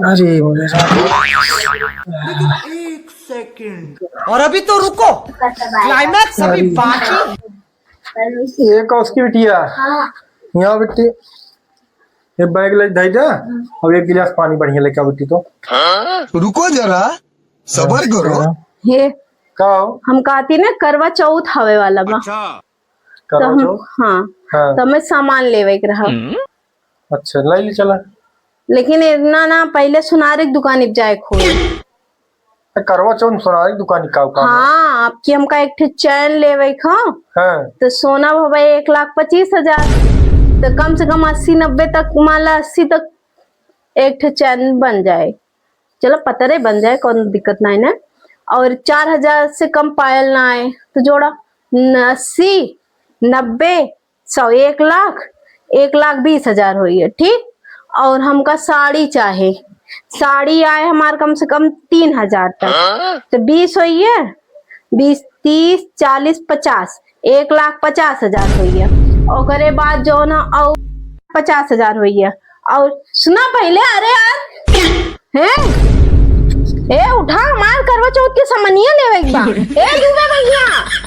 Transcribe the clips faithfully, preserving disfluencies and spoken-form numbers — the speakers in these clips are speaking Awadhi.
अरे, मुझे एक सेकंड। और अभी तो रुको, क्लाइमैक्स अभी अरे। बाकी। ये कौस की बिटिया? हाँ। यहाँ बिट्टी, ये बैग ले धई दे, अब एक गिलास पानी बढ़िया लेके आ बिट्टी तो। रुको जरा, सबर करो। हे, का हो? हम कहती ना, करवा चौथ आवे वाला बा। अच्छा। तो करवा हम, चौथ? हाँ, हाँ। तो हमें सामान लेवे के रहा। अच्छा, लाई ले चला। लेकिन इतना ना, पहले सोनार के दुकान पे जाए खोए। ए, करवा चौथ सोनार के दुकान का काम है? हाँ, आपकी हमका एक ठे चैन लेवे के हो। हाँ। तो सोना भवा एक लाख पच्चीस हजार, तो कम से कम अस्सी नब्बे तक, मान ला अस्सी तक एक ठे चैन बन जाए। चलो, पतरे बन जाए, कौन दिक्कत नहीं ना। और चार हजार से कम पायल ना आए, तो जोड़ा न-, अस्सी, नब्बे, सौ, एक लाख, एक लाख बीस हजार होइए, ठीक। और हमका साड़ी चाहे, साड़ी आए हमार कम से कम तीन हजार तक, तो बीस होइए, बीस, तीस, चालीस, पचास, एक लाख पचास हजार होइए। ओकरे बाद जो ना, और पचास हजार होइए। और सुना पहले, अरे यार, हैं? ए, उठा, हमार करवा चौथ के समनिया लेवे के बा। ए, दुबे भैया,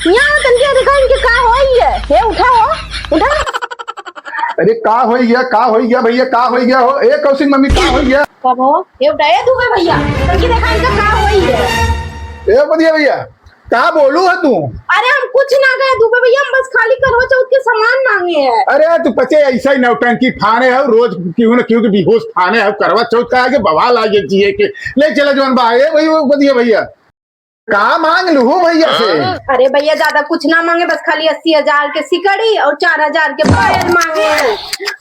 यहाँ तनके देखा इनके का होई है। ए, उठा हो, उठा। अरे, का होई गया, का होई गया भैया, का होई गया हो? ए, कौशिक मम्मी, का होई गया? कब हो? ए, उठा, ए, दुबे भैया, तनके देखा इनका का होई है। ए, बढ़िया भैया, का बोलू है तू? अरे हम कुछ ना गए दुबे भैया, हम बस खाली करवा चौथ के सामान मांगे हैं। अरे तू पचे ऐसा ही नौटंकी फाने है, रोज क्यों ना क्यों के बेहोश फाने है, करवा चौथ का आगे बवाल आगे जिए के। ले चला जौन बा, ए भाई वो बढ़िया भैया, का मांग लूहू भैया से? अरे भैया ज्यादा कुछ ना मांगे, बस खाली अस्सी हजार के सिकड़ी और चार हजार के पायल मांगे हैं।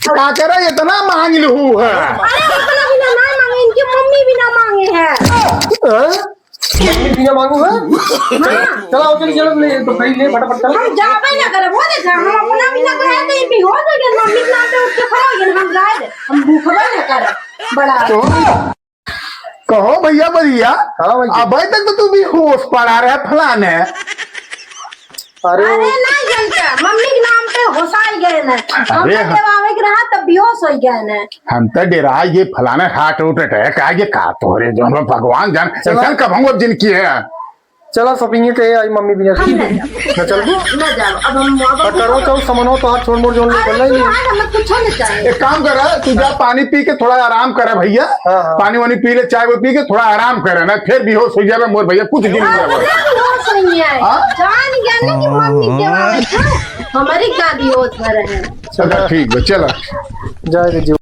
का करे इतना मांग लूहू है? अरे उतना भी ना, ना मांगे, इनकी मम्मी भी ना मांगे हैं। हाँ? मम्मी बिना मांगू है? हाँ। चला, चल, चल, ले, तो भाई, ले, फटाफट चल। हम जाबे ना करब, वो देखा, हम अपना बिना कहे तो ये बेहोश हो गए, मम्मी के नाम पे उठ के खड़ा हो गए, हम जाए दे, हम भूखबे ना करब। बड़ा तो कहो भैया, बढ़िया। हाँ भैया। अबे तक तो तू बेहोश पड़ा रहे फलाने। अरे अरे नहीं जनता, मम्मी के नाम पे होसाई गए ना। हम अरे तो हम देवावे के रहा तब बेहोश हो गए ना। हम तो डेराई गए फलाने heart attack आ गए का तोरे जो हम भगवान जान चला। ऐसा कब हम जिनकी है। चला shopping के आई मम्मी बिना। हम ना जाओ। ना चल। ना जाओ, अब हम, अब हम करवा चौथ समनो तो हाथ छोड़ मोड़ जोड़ ले अरे बोल रही तू है। आज हमें कुछ नहीं चाहिए। एक काम कर, तू जा पानी पी के थोड़ा आराम कर भैया। हाँ, हाँ। पानी वानी पी ले, चाय वो पी के थोड़ा आराम कर ना, फिर बेहोश हो जावे मोर भैया, कुछ दिन हो जावे। बेहोश हो गया है। हाँ? जान गया ना कि मम्मी के वहाँ है। हमारी गाड़ी होत भर है। चला ठीक बा, चला। जय जी।